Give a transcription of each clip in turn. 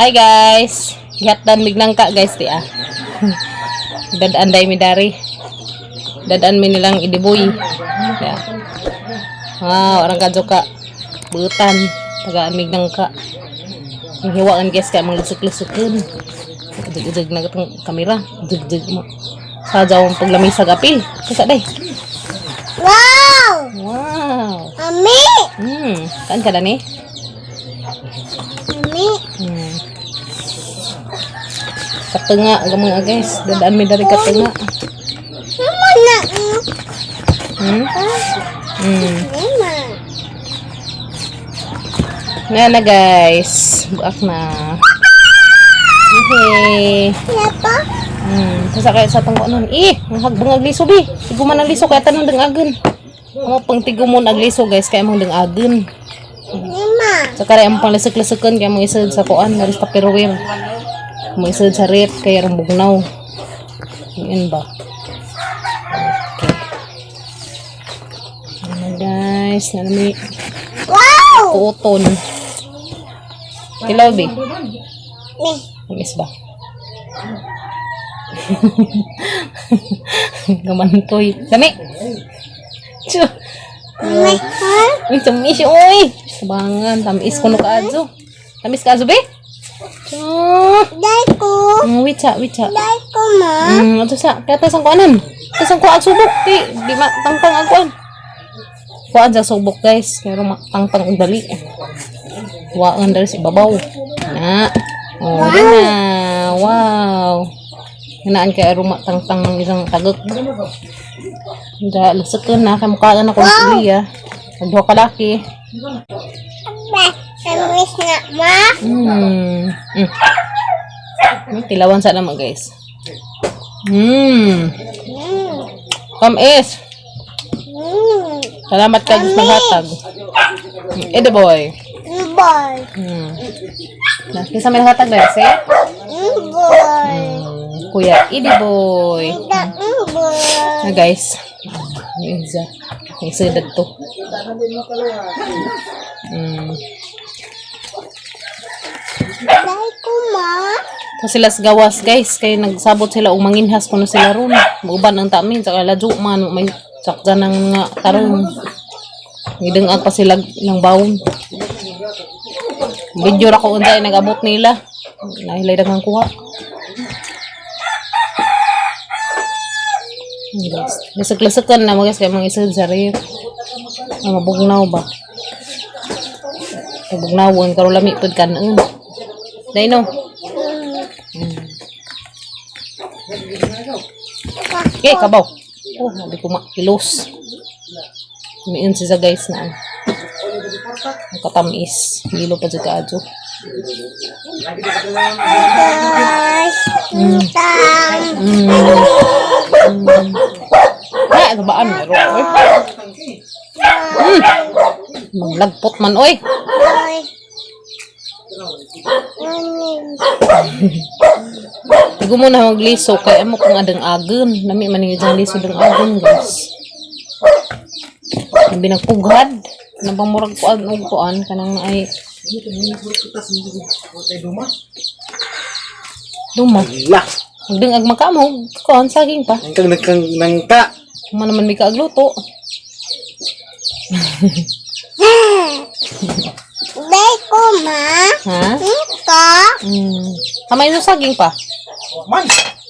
Hi guys. Gihatdan mig nangka guys di ah. Dadaan day mi dari. Dadaan mi nilang idiboy. Yeah. Wow, orang kadyo ka. Butan. Tagaan mig nangka. Ang hiwaan guys kay mga lusok-lusokon. Ujug-ujug na katong kamera. Ujug-ujug mo. Sa jawong paglamisag apil. Kasa day. Wow! Wow. Mami! Kaan ka na ni? Mami! Katunga, gamang ah, guys. Dadaan mi dari katunga. Mama na! Mama! Na na guys. Buak na. Hey. Siapa? Sasa kaya sa tangko nun. Eh, ang hagbang agliso bi. Tigo man ang liso kaya tanong dengagen. Amo pang tigo mo agliso guys kaya mong dengagen. Mama! Sa kaya ang panglasik-lasikan kaya mong isod sa kuan nga sa Tupperware. Mong isod sa rep kaya rong bugnaw. Yun ba? Okay. Ano guys, nalami Wow! kuton. Kilaw bi. Mi! Tamis ba? Gamantoy. Dami! Tsu! Mami! Ha? Uy, tamis oy! Sabangan, tamis kuno ka adyo. Tamis ka adyo, be? Tsu! Dai ko! Witsa, witsa. Dai ko ma! Ato sa, kaya tasang kuanan. Tasang kuan subok, di, di matangtang ang kuan. Kuan sa subok, guys. Pero matangtang ang dali. Waan dali sa ibabaw. Na. Oh, di na. Wow. Hinaan kaya rumatangtang ng isang tagok. Da, lusakan na. Kaya mukhaan ako ng Iya. Nagduha ka laki. Ba! Tamis na ma! May tilawan sa naman, guys. Kamis. Salamat ka Diyos maghatag. Ede boy. Boy! Na, kinsa may naghatag na si? Boy! Kuya Ede boy. Boy! Na guys. Yung isa. Yung isa to. Dai ko ma! So sila sa gawas guys kay nagsabot sila og manginhas kuno sila ron. Muuban ang tamin sa ladyo man may sakda ng mga tarong. Gidengag pa sila ng bawon. Video ra ko unsay nag-abot nila. Nahilay daghang kuha. Guys, lasag-lasakan na mga guys kay mga isod sa ref. Ang mabugnaw ba? Mabugnawon karon lami pud kanon. Dai no. Eh, kabaw. Oh, sabi ko makilos. Umiin siya guys na ano. Ang katamis. Hilo pa dyan kaadyo. Guys! Utang! Ay, ano ba? Ano? Meron, oy. Maglagpot man, oy. Boy! Mami! Tigo mo na magliso. Kaya mo kung adang agon. Lami man yung isang liso dang agon, guys. Ang binagpughad. Nabang murag kuan og kuan. Kanang ay duma. La. Magdungag makamo. Kuan, saging pa. Nangkang nangkang nangka. Kuma naman may kaagluto. Dai ko ma! Ha? Ika! Kamay no saging pa. Man.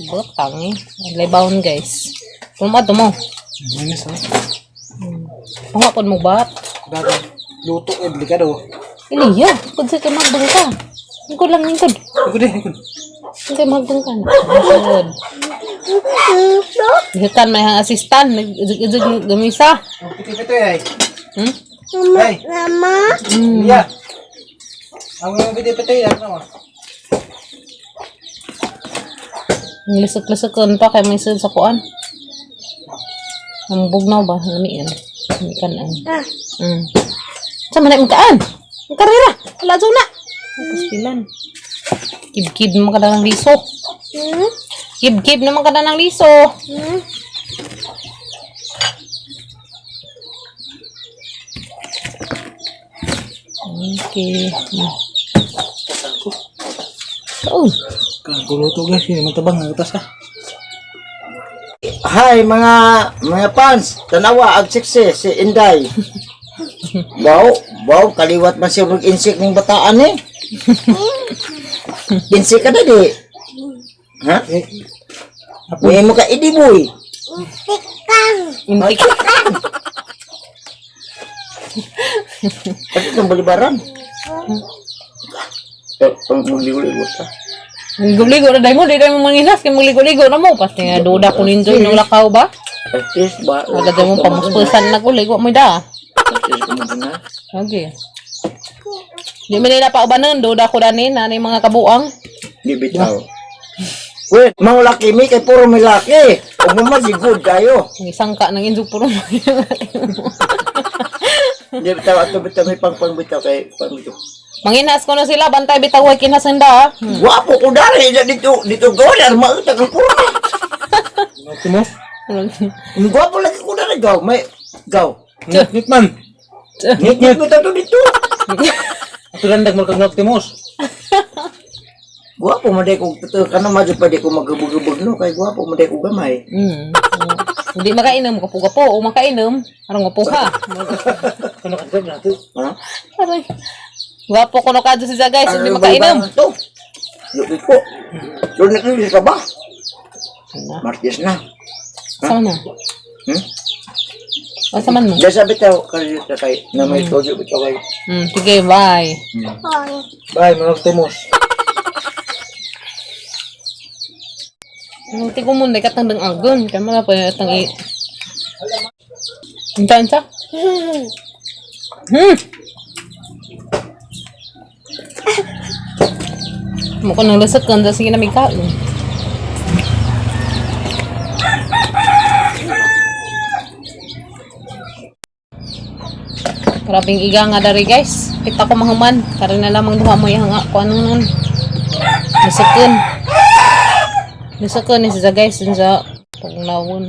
Butang eh. Naglay guys. Pumato mo. Manis ha. Pangapon mo bat. Dato. Luto eh delikado. Iliya, kung sa ka magbangka. Lingkod lang, lingkod. Lingkod eh, lingkod. Kung kayo magbangka na. Lingkod. Ito? Gihutan may hang assistant. Nag-ujug-ujug gamisa. Piti-piti ay. Hmm? Mama! Ay. Mama! Iya. Ang mga piti-piti ano. Ang lusok-lusokon pa kay may sud sa kuan. Ang bugnaw ba? Lami yan. Lami kanan. Ah! Sa man na kaan? Ang karera. Wala dyan na. Pastilan. Kib-kib naman ka na ng liso. Hmm? Kib-kib naman ka na ng liso. Hmm? Okay. Kaon. Kan kuluto guys, hindi man tabang nagtas ah. Hi mga fans, tanawa ag sexy si Inday. Wow, wow, kaliwat man siya mag insik ning bataan eh. Insik ka na di. Ha? Eh, May mo ka idiboy. Tikang. Intik. Pati itong balibaran. Eh, pang magligo-ligo ta. Ligo-ligo na dahil mo, di dahil mo manginas, kaya magligo-ligo na mo. Pati nga duda ko ninjo yung lakaw ba? Artist ba? Wala dahil mo pamuspusan na ko, ligo mo da. Artist ko mo na. Okay. Di man nila paubanon, duda ko danin, na mga kabuang. Di bitaw. Wait, mga laki mi kay puro may laki. Ug mo good kayo. Ang isang ka ng injug puro mo. Di bitaw ato bitaw may pangpang bitaw kay pang bitaw. Manginas ko na sila, bantay bitaw ay kinasanda. Ah. Guwapo ko dali dito dito gawin ang mautag ang puro. Nagti mo? Ang Guwapo lagi ko dali gaw may gaw. Ngit man. Ngit ngit mo tato dito. Ato landag mo kag nagtimos. Guwapo man day ko totoo ka na madyo pa di ko magubog-gubog no kay guwapo man day ko gamay. Hindi makainom, kapo-kapo, o makainom, arang wapo ka. Ano ka gab nato? Ha? Aray. Wapo ko no kadto siya guys, hindi Ano makainom. ba To. Lupi ko. So nagli ka ba? Martes na. Sama na. Hmm? Asa man mo? Diyan sa bitaw kay kay na may toyo bitaw kay. Sige, bye. Hoy. Bye, mga nagtimos. Ang tigo mo, katang dang agon. Kaya mga pa tang i... Unsa, unsa? Mukha nang lasag ka, sige na may kaon. Grabing iga nga dari guys. Kita ko mahuman. Karon na lamang duha mo ihanga ko ano nun. Lusakon. Lusakon ni siya guys. Dun sa paglawon.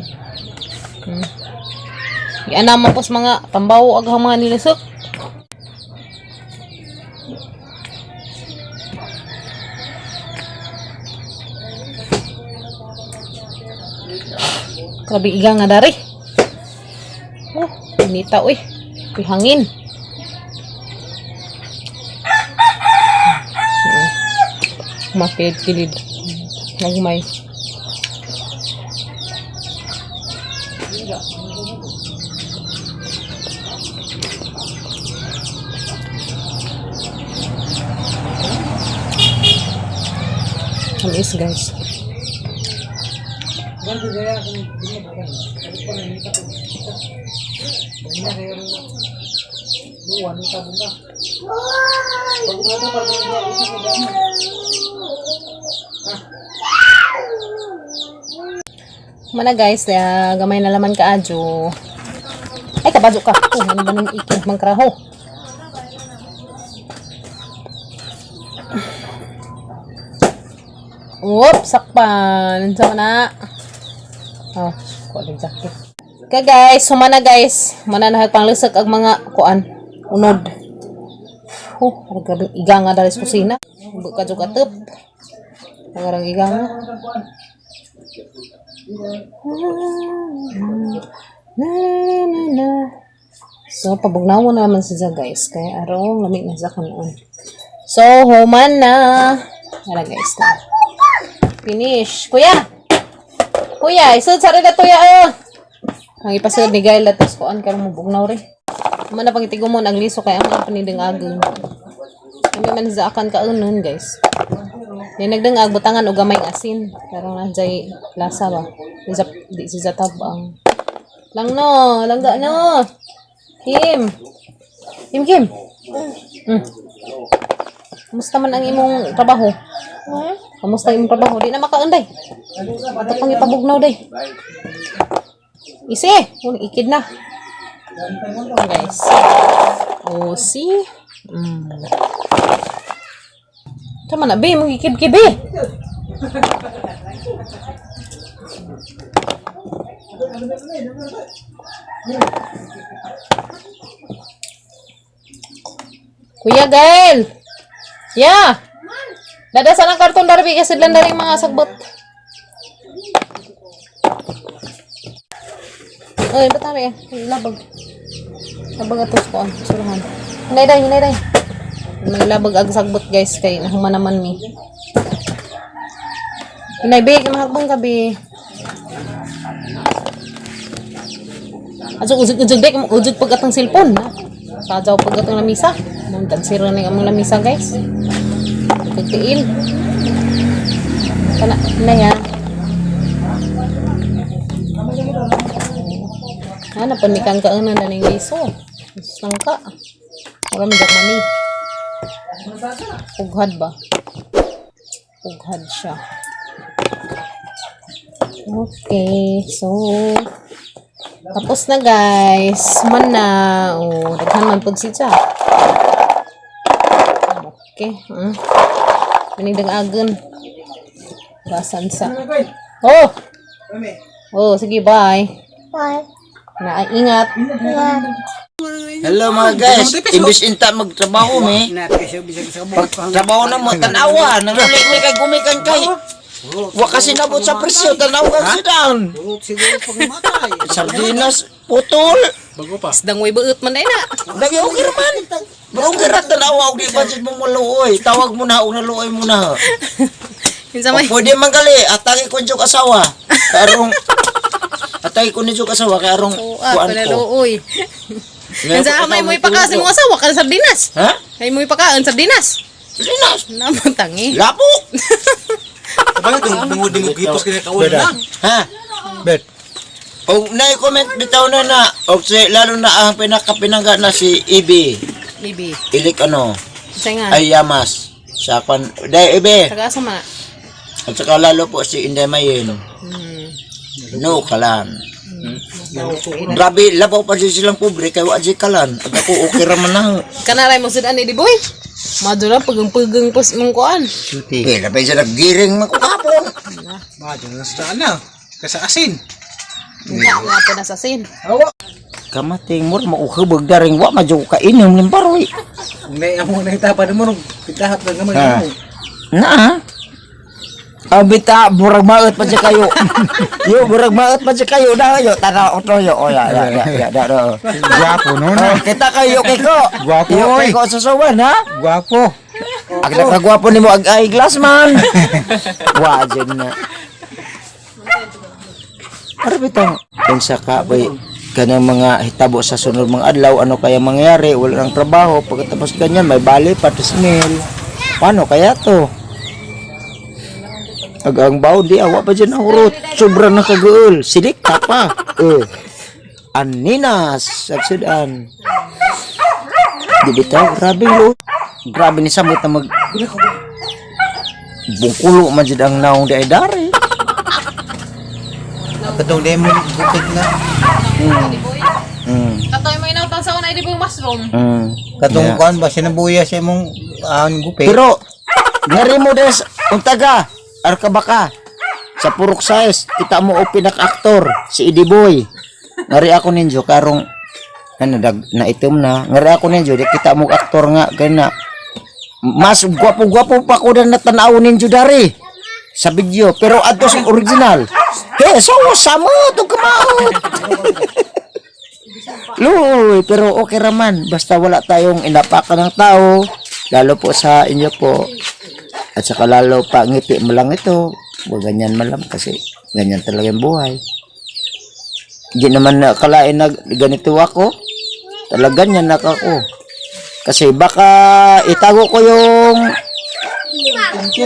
Yan naman po sa mga tambaw ag mga nilusok. Grabe iga nga dari. Oh, inita uy. Pihangin. Mapid kilid. Nagmay. Tamis guys. Mana guys, gamay na laman kaadyo. Ay, kabadyo ka. Oh, ano ba nang ikin mangkraho? Whoop, sakpan. Unsa man na? Oh, kuha ng jacket. Okay guys, humana guys. Humana na panglusok ang mga kuan. Unod. Oh, grabe iga nga dali sa kusina. Buka jud katep. Pangarang iga nga. Na, na, na. So, pabugnawo na naman siya guys. Kaya arong lamig na siya kanoon. So, human na. Tara guys na. Finish. Kuya! Kuya, isod sa rin na tuya oh. Ang ipasod ni Gail latos kuan karon mo bugnaw rin. Man na pangitigo mo ang liso kay ang mga paninding agon. Kami man sa akan kaunon guys. Di nagdangag butangan og gamay asin pero nandiyan lasa ba. Di sa di siya tabang. Lang no, langga no. Kim. Kim Kim. Kumusta man ang imong trabaho? Hmm? Kamusta ang imong trabaho? Di na makaunday. Ato pang ipabugnaw day. Isi, un ikid na. Guys. Oh, see? Tama na, be, mong ikid-kid be. Kuya Gael! Yeah! Dada sa ng karton darbi kasi lang dari mga sagbot. Oy, ba't kami? Labag. Labag atos ko. Surahan. Hinay day, hinay day. May labag ag sagbot guys kay nahuman naman mi. Hinay be, mahagbong gabi. Azug uzug uzug dek, uzug pag atong cellphone na. Sadyaw pag atong lamisa. Mong tagsiro na among lamisa guys. Pagtiil. Kana na ya. Ana pamikan ka ana na ning liso. Sangka. Wala man mani. Ughad ba? Ughad siya. Okay, so tapos na guys. Man na. Oh, daghan man pud siya. Okay. Pinigdag agon. Basan sa. Oh. Oh, sige, bye. Bye. Na ingat. Hello mga guys, imbis inta magtrabaho mi. Pag trabaho na mo tanawa, nanguli mi kay gumikan kay. Wa kasi nabot sa presyo, tanaw kang sidan. Sardinas putol. Isdang way buot man day na. Dagi okay ra man. Pero okay ra tanawa og di budget mo maluoy. Tawag mo na og naluoy mo na. Kinsa may O, pwede man gali, atake ko yung asawa. Karong atake ko ni yung asawa kay arong Ah, kuan ko. palaluoy. Kinsa may mo ipakaon sa imong asawa ka sardinas. Ha? Ay mo ipakaon sardinas. Sardinas. Naman tangi. Lapok. Sabay itong dungod-dungod gipos kaya kawan na. Ha? Bet. Og na comment bitaw na na og si, lalo na ang pinakapinangga na si Ibi Bibi. Ilik ano Kinsa nga? ay Yamas sa kwan dai Ibi Taga asa man. at saka lalo po si Inday Mayen no kalan. Grabe, labaw pa siya silang pobre kay wa jud kalan. Ag ako okay ra man na. Kanaray mo sudan ni di boy. Madula pagang-pagang pas mong kuan. Eh, labay siya naggiring man ko kapon. Madyo na sa na. Kasa asin. Nga nga po na sa sin. Kamating mo makuhubog daring wa madyo ka inom ning baroy. Kung na amo na itapan mo nung pitahat lang naman Ha. mo. Na. Ang bita, murag maot pa siya kayo. Yo, murag maot pa siya kayo. Na, yo, tanaw ko to, yo. Oh, ya, ya, ya, ya, ya, ya. Gwapo no na. Oh, kita kayo kay ko. Gwapo, Yo oy. kay ko sa sawan, ha? Gwapo. Ag nakagwapo nimo ag eyeglass man. Wa jud na. Pero bitong unsa ka boy kanang mga hitabo sa sunod mga adlaw, ano kaya mangyari, wala nang trabaho pagkatapos ganyan may bali pa mail. Paano kaya to? Ag ang baon di awa pa dyan ang urot. Sobrang nakaguol. Silik ka pa. Eh. Aninas. Sagsudan. Di bitaw, grabe lo. Grabe ni samot na mag bungkulo man jud ang naong di ay dari. Katong lemon bukid na. Katoy mo inaw sa una di boy mushroom. Katong Yeah. kuan ba sinabuya sa imong ahon gupi. Pero ngari mo des untaga arka baka sa purok size kita mo o pinak-aktor si Idi Boy. Ngari ako ninjo karong ano dag na itom na ngari ako ninjo di kita mo aktor nga gana mas gwapo-gwapo pa ko na natanaw ninjo dari sa video pero adto sa original. Hey, so samo to kamaot. Luoy, pero okay raman. Basta wala tayong inapakan ng tao. Lalo po sa inyo po. At saka lalo pa, ngiti mo lang ito. Huwag ganyan man lang kasi ganyan talaga yung buhay. Hindi naman na kalain na ganito ako. Talaga ganyan na ako. Kasi baka itago ko yung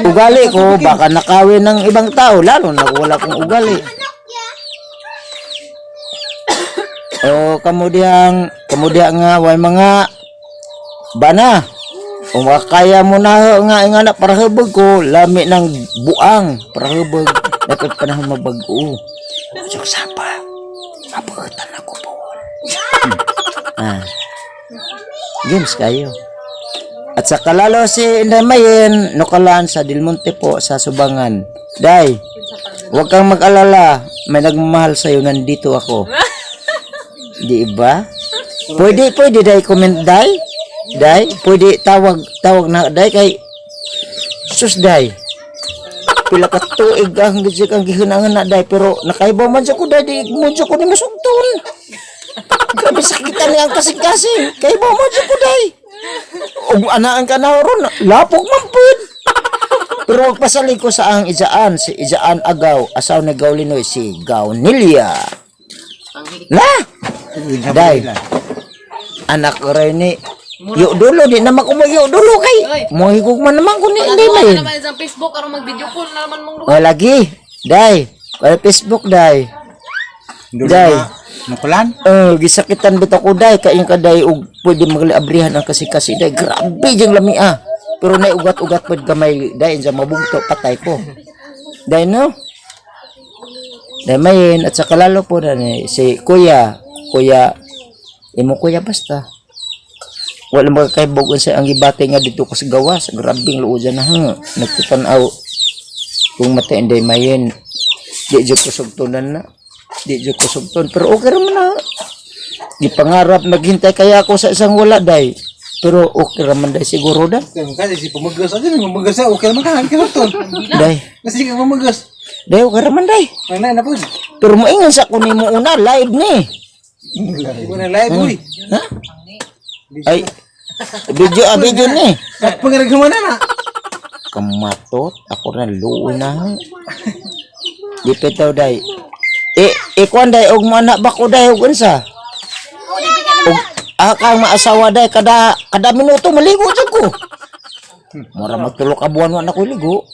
ugali ko, baka nakawin ng ibang tao, lalo na kung wala akong ugali. O kamudihang kamudihang nga way mga bana. O makaya mo na nga nga na para hubog ko lami ng buang para hubog dapat panahon mabag-o. So sapa. Mabutan ako po. Ah. Games kayo. At sa kalalo si Inday Mayen, Nukalan sa Del Monte po sa Subangan. Day, huwag kang mag-alala. May nagmamahal sa'yo, nandito ako. Di ba? Pwede, pwede day comment day. Day, pwede tawag, tawag na day kay Sus day. Pila ka tuig ang gid ang gihinangan na day pero nakaibaw man sa ko day di mo jud ko ni masugton. Grabe sakitan niya ang kasing-kasing. Kaibaw man sa ko day. Og anaan ka na ron, lapok man pud. Pero magpasalig ko sa ang ijaan, si Ijaan Agaw, asaw ni Gaw Linoy, si Gaw Nilia. Na! Day. Anak ko rin ni. Yo dulo, di naman ko mo yo dulo kay. Mohigog man naman ko ni hindi Pagagawa man. na naman sa Facebook aron mag-video call na naman mong O lagi. Day. Wala Facebook day. Dulo Day. na nukulan. Oh, gisakitan bitaw ko day kay ka day og pwede magliabrihan ang kasi-kasi day. Grabe jing lami ah. Pero nay ugat-ugat pud gamay day sa mabugto patay ko. Day no. Day mayin at saka lalo po na ni si kuya, kuya imo kuya basta. Wala makakaibog sa ang gibate nga dito ko sa gawas. Grabing luojan na ha. Nagtutanaw kung mata inday mayin. Di jud ko sugtunan na. Di jud ko sugton pero okay ra man na. Gipangarap naghintay kaya ako sa isang wala day. Pero okay ra man day siguro da. Kasi si pamagas aja nih, pamagas okay naman kan, kan ton. Day. Kasi ka pamagas. Day okay ra man day. Mana na po. Pero moingon sa ko nimo una live ni. Ibu na live uy. Ha? Ay video ah video ni. At pangarag na na. Kamatot ako na luo na. Di pitaw day. Eh, ikuan day og mo anak ba ko day og unsa? Og akang maasawa day kada kada minuto maligo jud ko. Mura magtulo ka buwan wa na ko ligo.